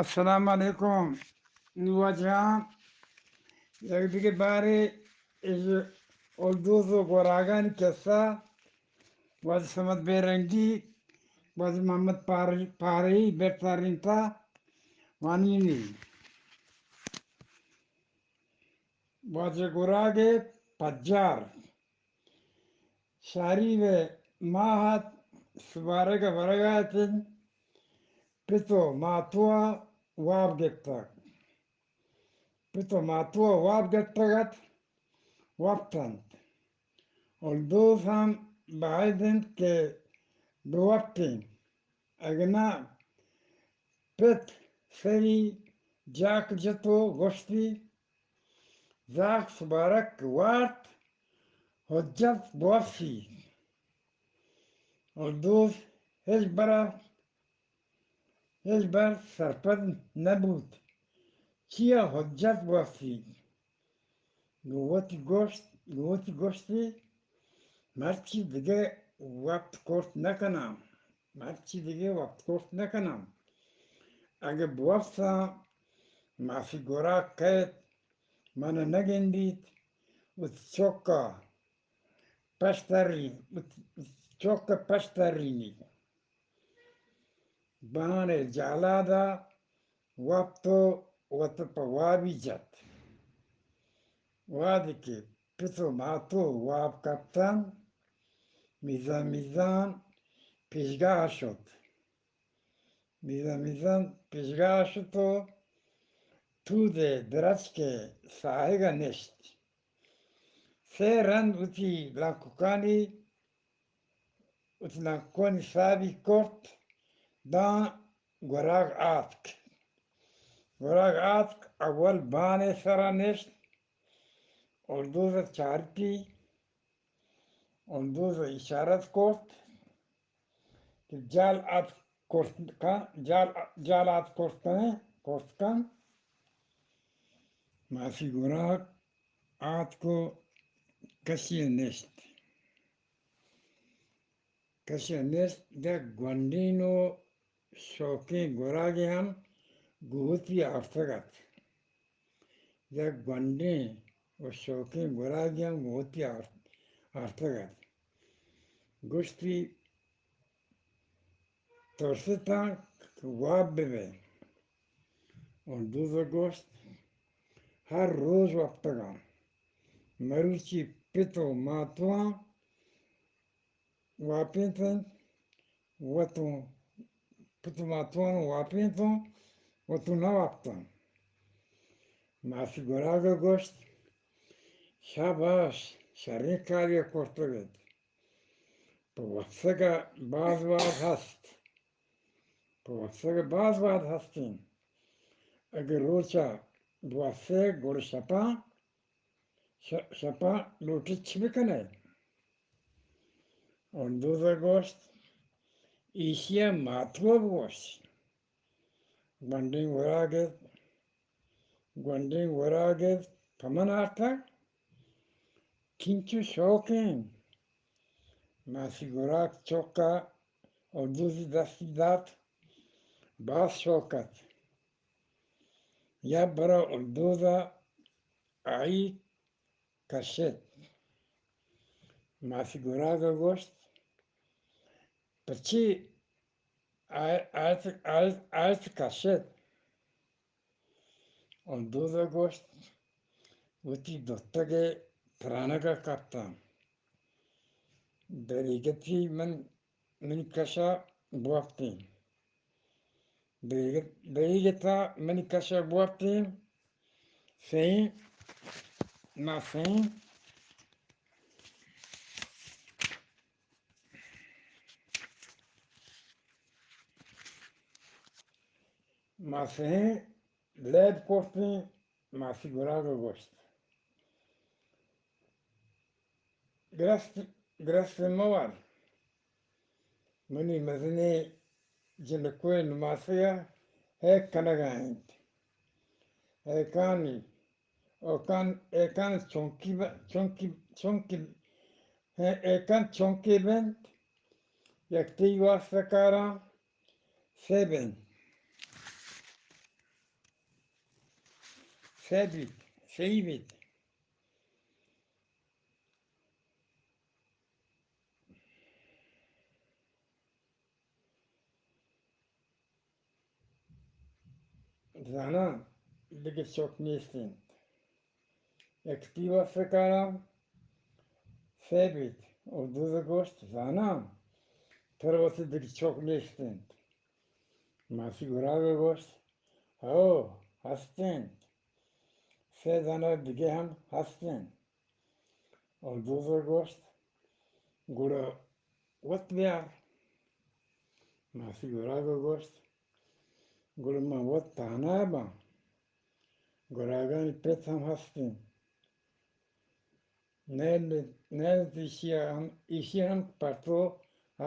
السلام علیکم۔ نوں واجہاں، یک دگہ بارے اے الدوز و گوراگانی قصہ، واجہ صمد بیرنگی، واجہ محمد پار-، پارئی، بیرتارینتا وانینی۔ واجہ گوراگ پجار۔ شاری و ماہ ات، سبارگ ء ورگ ء ات انت۔ پت و ماتو ء واب گپتگ۔ پت و ماتو ء واب گپتگ ات، وپت انت۔ الدوز ہم باید انت کہ بہ وپتیں، اگنہ پت سری جاک جت و گوشتی، زاک سبارگ کہ وارت، حجت بوفیت۔ الدوز ہچبر ء، ہچبر سرپد نہ بوت، چیا حجت بوفیت۔ گوں وتی گوشت، گوں وتی گوشتی، مرچی دگہ وپت کرت نہ کناں، مرچی دگہ وپت کرت نہ کناں۔ اگہ بوپساں، ماسی گوراک کئیت، من ء نہ گندیت، وتی چک ء پشتری، وتی چک ء پشترینیت۔ بان ء جالاد ء وپت و وت پہ وابی جت۔ وہدے کہ پت و ماتو واب کپتن، میزان میزان پیشگاہ شت۔ میزان میزان پیشگاہ شت و تود ء درچک ء ساہگ ء نشت۔ سے رند وتی لنککانی، وتی لنککانی سابی کرت، داں گوراگ آتک۔ گوراگ آتک، اول بان ء سرا نشت، الدوز ء چارتی، الدوز ء اشارت کرت کہ جال آتک کرت کن، جال، جال آتک کرت کن، کرت کن۔ ماسی گوراگ آتک و کشی ء نشت۔ کشی ء نشت، یک گونڈین و شوکیں گوراگے ہم گوں وتی آرتگ ات۔ یک گونڈیں و شوکیں گوراگے ہم گوں وتی آرت-، آرتگ ات۔ گوشتی، ترستاں کہ واب بہ بئے۔ الدوز ء گوشت، ہر روچ وپتگاں۔ مروچی پت و ماتواں واپینت انت، وتوں پت و ماتوان واپینتوں، وتوں نہ واپتاں۔ ماسی گوراگ ء گوشت، شاباش، شریں کارے ء کرتگ ات۔ پہ وپسگ ء باز وہد ہست۔ پہ وپسگ ء باز وہد ہست انت۔ اگہ روچ ء بوپسئے گڑا شپاں، ش-، شپاں لوٹیت چی بکنئے؟ الدوز ء گوشت، ایشی ء ماتو ء بگوش۔ گونڈیں گوراگ ات، گونڈیں گوراگ ات پہ من آرتگ، چنچو شوکیں۔ ماسی گوراگ چک ء الدوزی دستی دات، باز شوک ات۔ یک برا الدوز ء آئی کشت۔ ماسی گوراگ ء گوشت، پچی آ-، آیت، آیت، آیت کشت؟ الدوز ء گوشت، وتی دتگ ء ترانگ ء کپتاں۔ دریگتی من، منی کش ء بوپتیں۔ دریگت، دریگت ء منی کش ء بوپتیں۔ سئیں، ما سئیں۔ ما سئیں لیب کرتیں، ماسی گراگ ء گوشت، گرست، گرست مہ ور، منی مزنیں جنکوئے نماسگ ء ہیک کنگ ء انت۔ ہیکانی، اوکان، ہیکان چونکی ب-، چونکی، چونکی، ہیکان چونکے بنت، یک تئی واسطہ کاراں، سیب انت۔ سہ بیت، سہی بیت۔ زاناں دگہ چک نیست انت۔ یک تی واسطہ کاراں سہ بیت۔ اردوز ءَ گوشت، زاناں ترا واسطہ دگہ چک نیست انت۔ ماسی گراگ ءَ گوشت، ہو، ہست انت۔ سہ زانگ دگہ ہم ہست انت۔ اردوز ءَ گوشت، گڑا وت بیار۔ ماسی گراگ ءَ گوشت، گڑا من وت تہنا باں؟ گراگانی پت ہم ہست انت۔ نئیل، نئیل ایشی ءَ ہم، ایشی ءَ ہم پرتو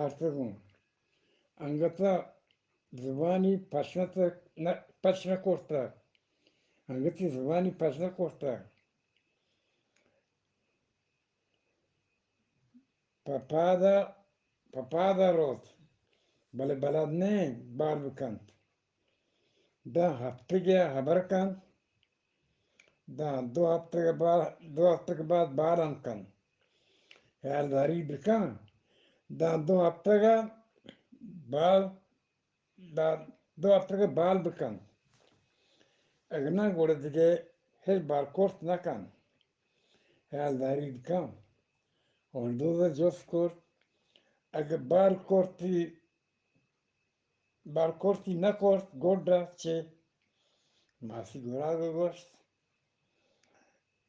آرتگ اوں۔ انگت ءَ زبانی پچ نہ تک، نہ، پچ نہ کرتگ۔ انگتی زبانی پچ نہ کرتگ۔ پہ پاد ءَ، پہ پاد ءَ روت، بلے بلد نہ انت بال بکنت۔ داں ہپتگے ءَ ہبر کنت، داں دو ہپتگ ءَ با-، دو ہپتگ ءَ بعد بال ہم کنت۔ ہیالداری بکن، داں دو ہپتگ ءَ بال، داں دو ہپتگ ءَ بال بکنت۔ اگہ نہ گڑا دگہ ہچ بال کرت نہ کنت۔ ہیالداری بکن۔ اردوز ءَ جست کرت، اگہ بال کرتی، بال کرتی نہ کرت، گڈا چے؟ ماسی گراگ ءَ گوشت،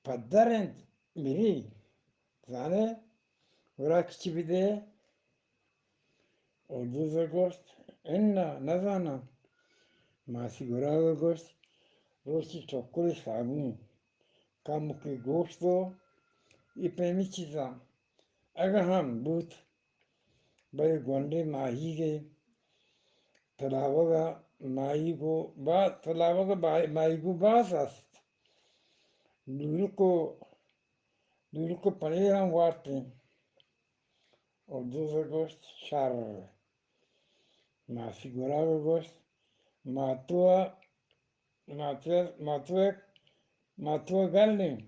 پدر انت مری، زانے گراگ چی بدے؟ اردوز ءَ گوشت، انا، نزاناں۔ ماسی گراگ ءَ گوشت، روچی ٹکرے صابون، کمکے گوشت و اے پیمی چیزاں اگہ ہم بوت، بلے گونڈیں ماہیگے تلاوگ ءَ ماہیگو با-، تلاوگ ءَ با-، ماہیگو باز است۔ لورک و، لورک و پنیر ہم وارتیں۔ اردوز ءَ گوشت، شر۔ ماسی گراگ ءَ گوشت، ماتو ءَ، ماتو ءَ، ماتو ءَ، ماتو ءَ گل انت،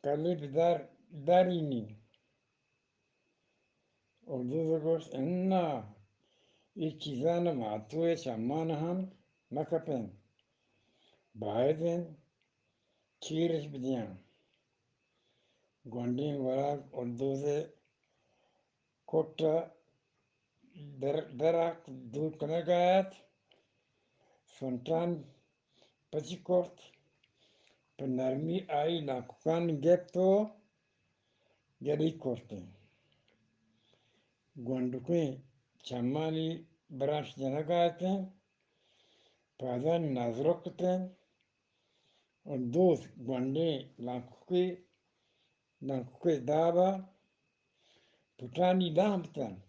گلے بدار، دارینی۔ اردوز ءَ گوشت، انا، اے چیزاں ماتو ءِ چمان ہم مہ کپیں۔ باید انت چیرش بدیاں۔ گونڈیں گوراگ اردوز ءِ کٹ ءَ در، درک دور کنگ ءَ ات، سنٹان پچی کرت، پہ نرمی آئی لانککان گپت و گلی کرت۔ گونڈکیں چمانی برانش جنگ ءَ اتیں، پادانی نازرک اتیں۔ و دوست گونڈیں لانکوکے، لانکوکے داب ءَ پٹانی لام بتنت۔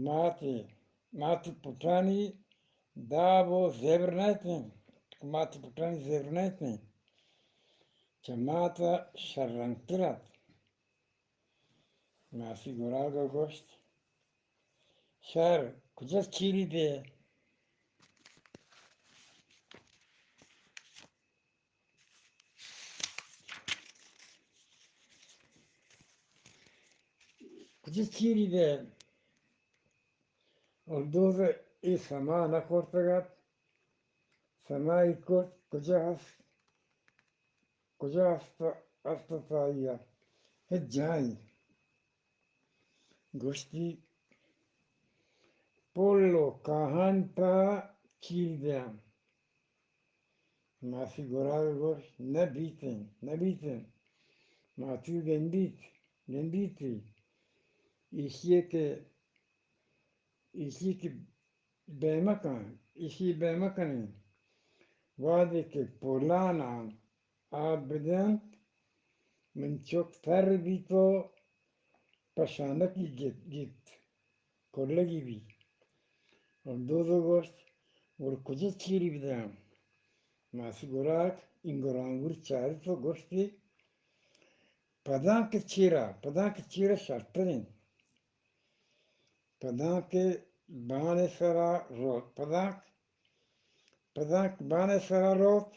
ماتی، ماتی پٹانی داب و زیبر نہ اتیں، ماتی پٹانی زیبر نہ اتیں۔ چہ مات ءَ شررنگ تر ات۔ ماسی گراگ ءَ گوشت، شر کجا چیری دے؟ کجا چیری دے؟ اردوز ءَ اے سما نہ کرتگ ات، سمائی کرت، کجا ہست؟ کجا است، است ات آئی ءَ؟ ہچ جاہے۔ گوشتی، پول و کاہان تہا چیر دیاں۔ ماسی گراگ ءَ گوشت، نہ بیتیں، نہ بیتیں۔ ماتو گندیت، گندیتی۔ ایشی ءَ کہ، ایشی کہ بے مکن، ایشی بے مکنیں۔ وہدے کہ پولان ءَ آپ بدنت، من چک تر بیت و پشانکی گپت، گپت، کرلگی بی۔ اردوز ءَ گوشت، گڑا کجا چیری بدیاں؟ ماسی گراگ اینگر آنگر چارت و گوشتی، پدانکہ چیرا، پدانکہ چیرا شرتریں۔ پدانکہ بان ءِ سرا رو، پدانک، پدانک بان ءِ سرا روت،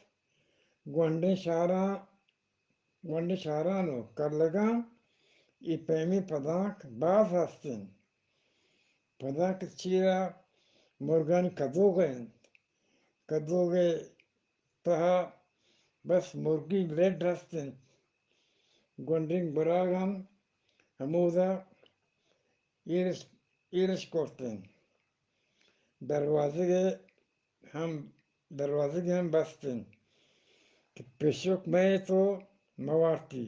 گونڈیں شہراں، گونڈیں شہران و کرلگاں اے پیمیں پدانک باز ہست انت۔ پدانک چیرا مرگانی کدوگ انت۔ کدوگ ءِ تہا بس مرگی لڈ ہست انت۔ گونڈیں گراگ ہم ہمودا ایرش، ایرش کرت انت۔ دروازگ ءَ ہم، دروازگ ہم بست انت کہ پشک مئیت و موارتی۔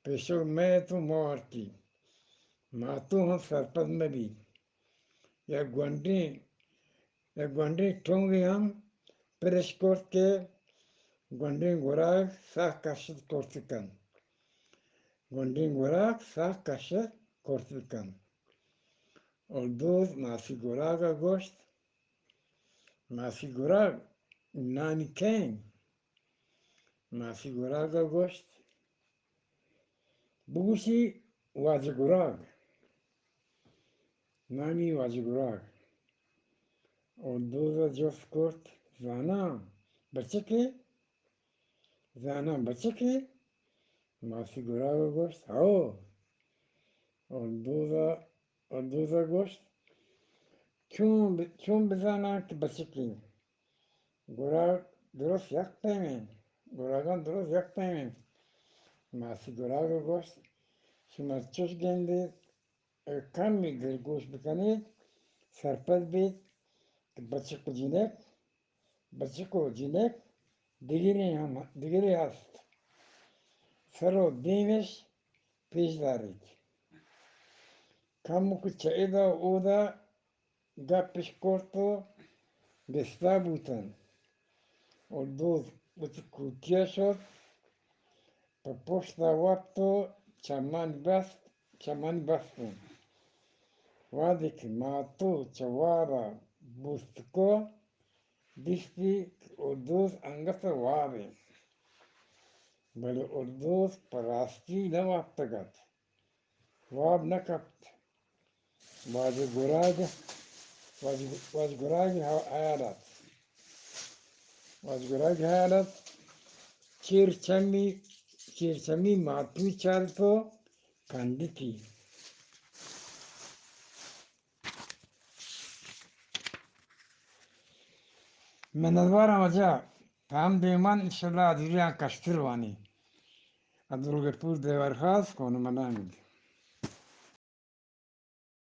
پشک مئیت و موارتی۔ ماتو ہم سرپد مبیت۔ یک گونڈیں، یک گونڈیں ٹونگے ہم پرش کرت کہ گونڈیں گراگ ساہ کشت کرت کنت۔ گونڈیں گراگ ساہ کشت کرت کنت۔ الدوز ماسی گراگ ءَ گوشت، ماسی گراگ، نامی کئے انت؟ ماسی گراگ ءَ گوشت، بگوشی واجہ گراگ، نامی واجہ گراگ۔ الدوز ءَ جست کرت، زاناں بچکے؟ زاناں بچکے؟ ماسی گراگ ءَ گوشت، ہئو۔ الدوز ءَ، الدوز ءَ گوشت، چون ب-، چون بزاناں کہ بچکے؟ گراگ درست یک پیم انت، گراگاں درست یک پیم انت۔ ماسی گراگ ءَ گوشت، شما چش گندیت، اگہ کمی دلگوش بکنیت، سرپد بیت کہ بچک و جنک، بچک و جنک دگرے ہم، دگرے ہست۔ سر و دیمش پیش داریت۔ کمک چہ ادا و اودا گپش کرت و گستا بوتنت۔ الدوز وتی کوٹی ءَ شت، پہ پشت ءَ وپت و چمانی بست، چمانی بست انت۔ وہدے کہ ماتو چہ واب ءَ بوست کت، دیستی کہ الدوز انگت ءَ واب انت، بلے الدوز پہ راستی نہ وپتگ ات۔ واب نہ کپت۔ واجہ گراگ، واجہ، واجہ گراگ ءِ ہیال ات۔ واجہ گراگ ءِ ہیال ات۔ چیر چمی، چیر چمی ماتوی چارت و کندتی۔ منتوارم واجہ، تام دیمان انشاءاللہ ادوریاں کشتر وانی۔ عبدالغفور دیوار خاص کون ملانگ۔